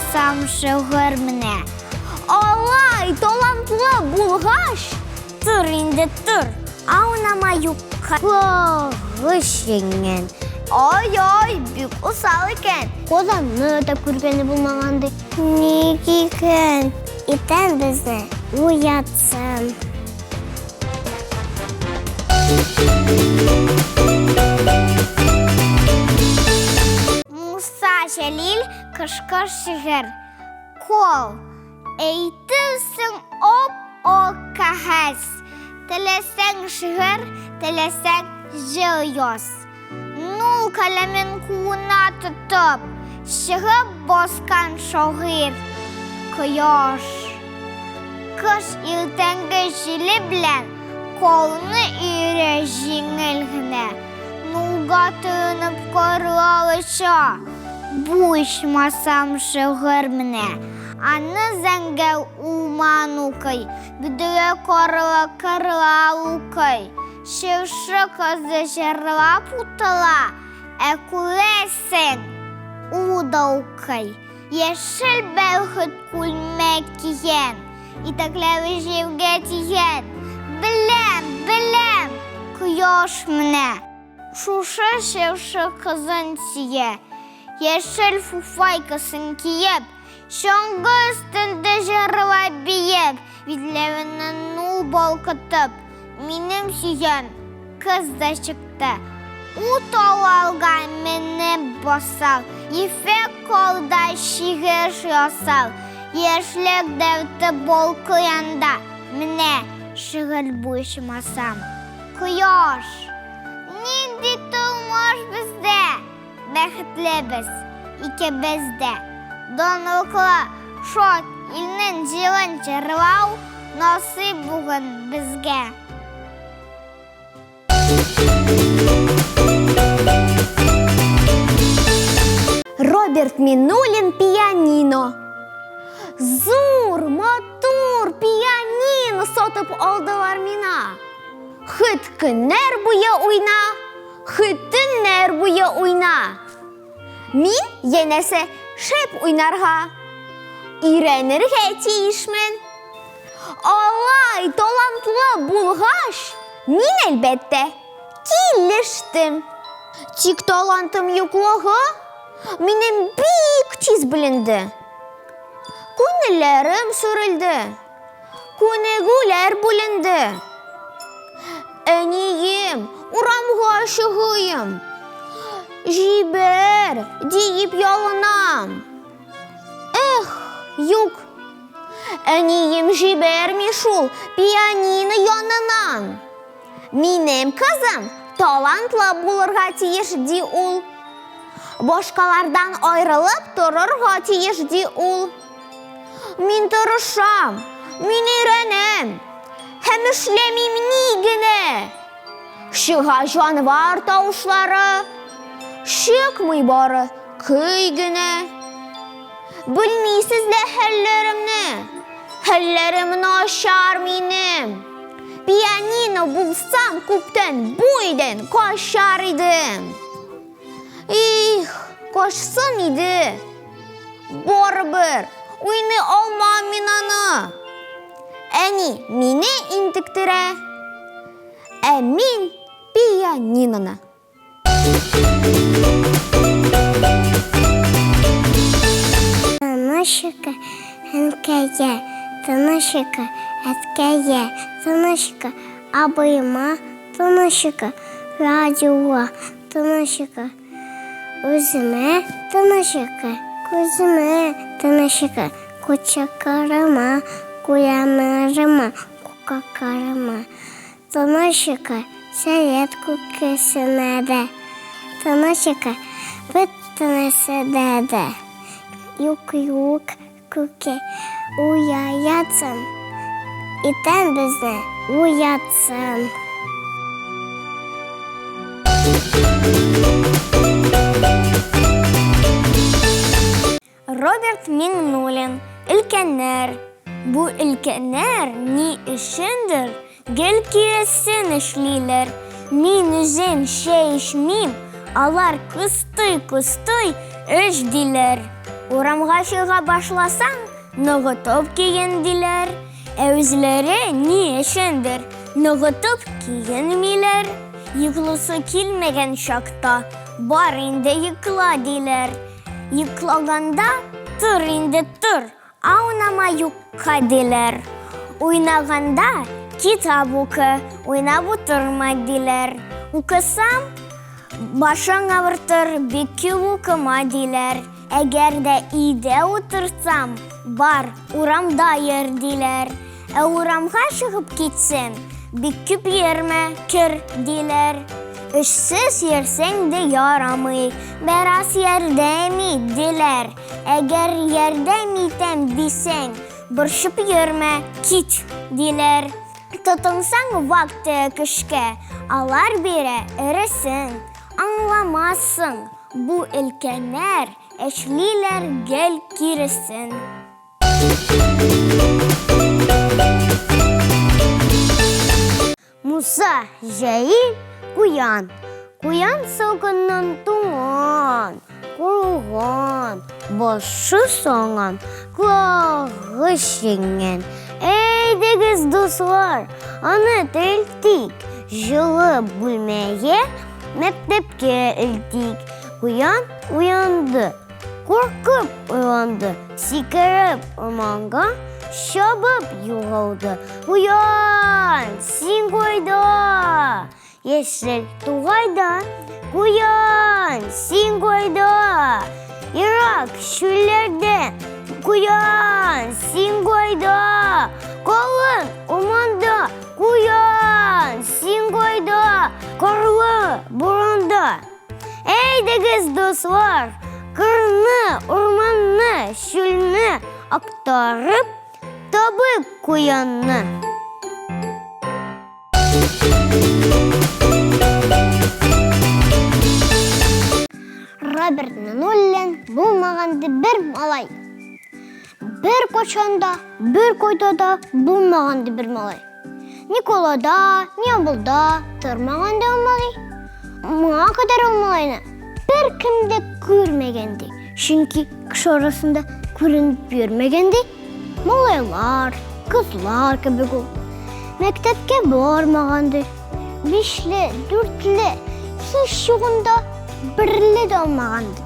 ичмасам шигырь менә. Алай талантлы булгач, тор инде, тор, аунама юкка. Кагыш җиңгән. Ай-ай, бик усал икән. Казанны да күргәне булмаган ди. Ник икән? Иртән безне уятсын. Муса Җәлил кышкы шигырь. Кол. Әйтерсең оп-ок кәгазь. Теләсәң шигырь, теләсәң җыр яз. Ну, каләмен кулына тотып, чыгып баскан шагыйрь. Кояш. Кыш иртәнге җиле белән колны өерә җиңел генә. Нурга төренеп карлар оча. Бу ичмасам шигырь менә. Аны зәңгәр урман укый, бөдрә карлы кырлар укый. Чыршы кызы җырлап утыра, ә күрәсең, ул да укый. Яшел бәрхет күлмәк кигән, итәкләре җиргә тигән. Беләм, беләм, кояш менә. Шушы чыршы кызын сөя. Яшел фуфайкасын киеп, чаңгы өстендә җырлап биеп, битләреннән нур балкытып, минем сөйгән кыз да чыкты. Ул тауларга менеп басар, ефәк карда шигырь ясар. Яшьлек дәрте балкый анда, менә шигырь бу ичмасам. Кояш! Нинди тормыш бездә! Бәхетле без, икебез дә. Данлыклы, шат илнең җырын җырлау насыйп бүген безгә. Роберт Миннуллин пианино. Зур, матур пианино сатып алдылар миңа. Хет көннәр буе уйна, хет төннәр буе уйна. Мин, янәсе, шәп уйнарга, өйрәнергә тиешмен. Алай талантлы булгач, мин, әлбәттә, килештем. Тик талантым юклыгы минем бик тиз беленде. Күңелләрем сүрелде. Күнегүләр бүленде. Әнием, урамга чыгыйм. Җибәр, диеп ялынам. Эх, юк. Әнием җибәрми шул пианино яныннан. Минем кызым талантлы булырга тиеш, ди ул. Башкалардан аерылып торырга тиеш, ди ул. Мин тырышам, мин өйрәнәм һәм эшләмим ни генә. Чыга җанвар тавышлары, чыкмый бары көй генә. Белмисез дә хәлләремне, хәлләрем начар минем. Пианино булсам, күптән бу өйдән качар идем. Их, качсын иде. Барыбер, уйный алмам мин аны. Әни мине интектерә, ә мин пианиноны. Тынышыка, әнкәйгә, тынышыка, әткәйгә, тынышыка, абыема, тынышыка, радиога, тынышыка. Үземә тынычыка, күземә тынычыка, кочакларыма, куяннарыма, кукакларыма. Тынычыка, сәләт күккәсенә дә. Тынычыка, бөтенесе дә дә. Юк-юк, күке, уяятсын, Иртән безне уятсын. Роберт Миңнуллин, Өлкәннәр. Бу өлкәннәр ни өчендер гел киресен эшлиләр. Мин үзем чәй эчмим, алар кыстый-кыстый эч диләр. Урамга чыга башласаң, ныгытып киен, диләр. Ә үзләре ни өчендер ныгытып киенмиләр. Йоклысы килмәгән чакта, бар инде йокла, диләр. Йоклаганда, тор инде, тор, аунама юкка, диләр. Уйнаганда, китап укы, уйнап утырма, диләр. Укысам, башың авыртыр, бик күп укыма, диләр. Әгәр дә өйдә утырсам, бар, урамда йөр, диләр. Ә урамга чыгып китсәм, бик күп йөрмә, кер, диләр. Эшсез йөрсәң дә ярамый, бераз ярдәм ит, диләр. Әгәр ярдәм итәм дисәң, борчып йөрмә, кит, диләр. Тотынсаң вак-төяк эшкә, алар бирә эресен. Аңламассың, бу өлкәннәр эшлиләр гел киресен. Муса Җәлил куян. Куян салкыннан туңган, курылган, башы саңган, колагы шиңгән. Әйдәгез, дуслар, аны терелтик, җылы бүлмәгә, мәктәпкә илтик. Куян уянды. Куркып уянды, сикереп урманга чабып югалды. Куян, син кайда? Яшел тугайда. Куян, син кайда? Ерак чүлләрдә. Куян, син кайда? Калын урманда. Куян, син кайда? Карлы буранда. Әйдәгез, дуслар, кырны, урманны, чүлне актарып, табыйк куянны. Роберт Минуллин булмаган ди бер малай. Бер кайчан да, бер кайда да булмаган ди бер малай. Ни калада, ни авылда тормаган ди ул малай. Моңа кадәр ул малайны беркем дә күрмәгән ди. Чөнки кеше арасында күренеп йөрмәгән ди. Малайлар, кызлар кебек ул. Мәктәпкә бармаган ди. Бишле, дүртле, һич югында берле дә алмаган ди.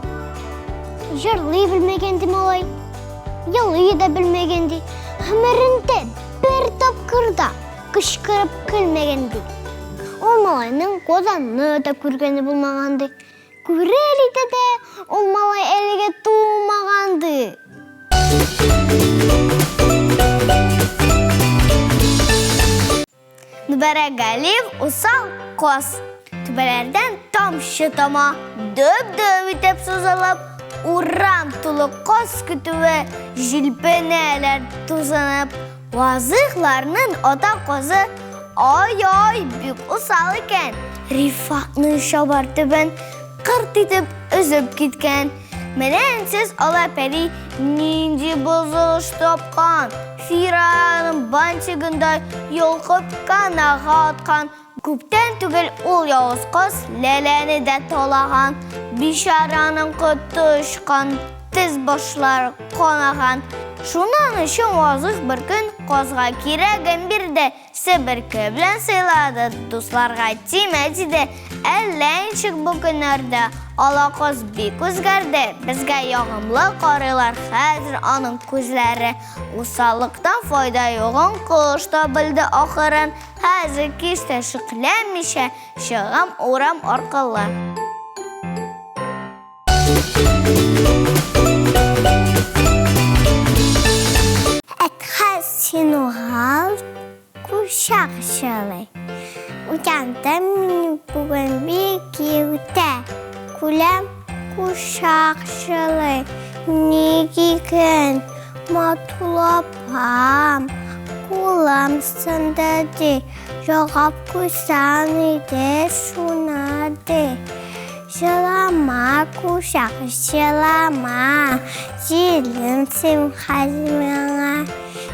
Җырлый белмәгән ди малай. Елый да белмәгән ди. Гомерендә бер тапкыр да кычкырып көлмәгән ди. Ул малайның Казанны да күргәне булмаган ди. Күрер иде дә, ул малай әлегә тумаган ди. Мөбарәк Галиев усал каз. Түбәләрдән тамчы тама, дөп-дөп итеп сузылып, урам тулы каз көтүе җилпенәләр тузынып. Вазыйхларның ата казы ай-ай бик усал икән. Рифатның чабар төбен кырт итеп өзеп киткән. Менә энсез ала пәри нинди бозылыш тапкан. Фираның бантигында йолкып канага аткан. Күптән түгел ул явыз кыз Ләләне дә талаган. Бичараның коты очкан, тез башлары канаган. Шуннан өчен Вазыйх бер көн казга кирәген бирде. Себерке белән сыйлады, дусларга тимә диде. Әллә ничек бу көннәрдә ала каз бик үзгәрде. Безгә ягымлы карыйлар хәзер аның күзләре. Усаллыктан файда югын кош та белде ахырын. Хәзер кич тә шикләнмичә чыгам урам аркылы. Әтхәс Синугал курчак чылый. Уяндым мин бүген бик иртә. Күләм курчак чылый. Ник икән матур апам кулым сынды ди. Җавап куйсаң иде шуны ди. Җылама, курчак, җылама, Җилем син хәзер миңа.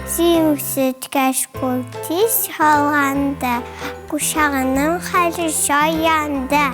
Син үсеткәч кул тиз ялганды, Курчагының хәле җаянды.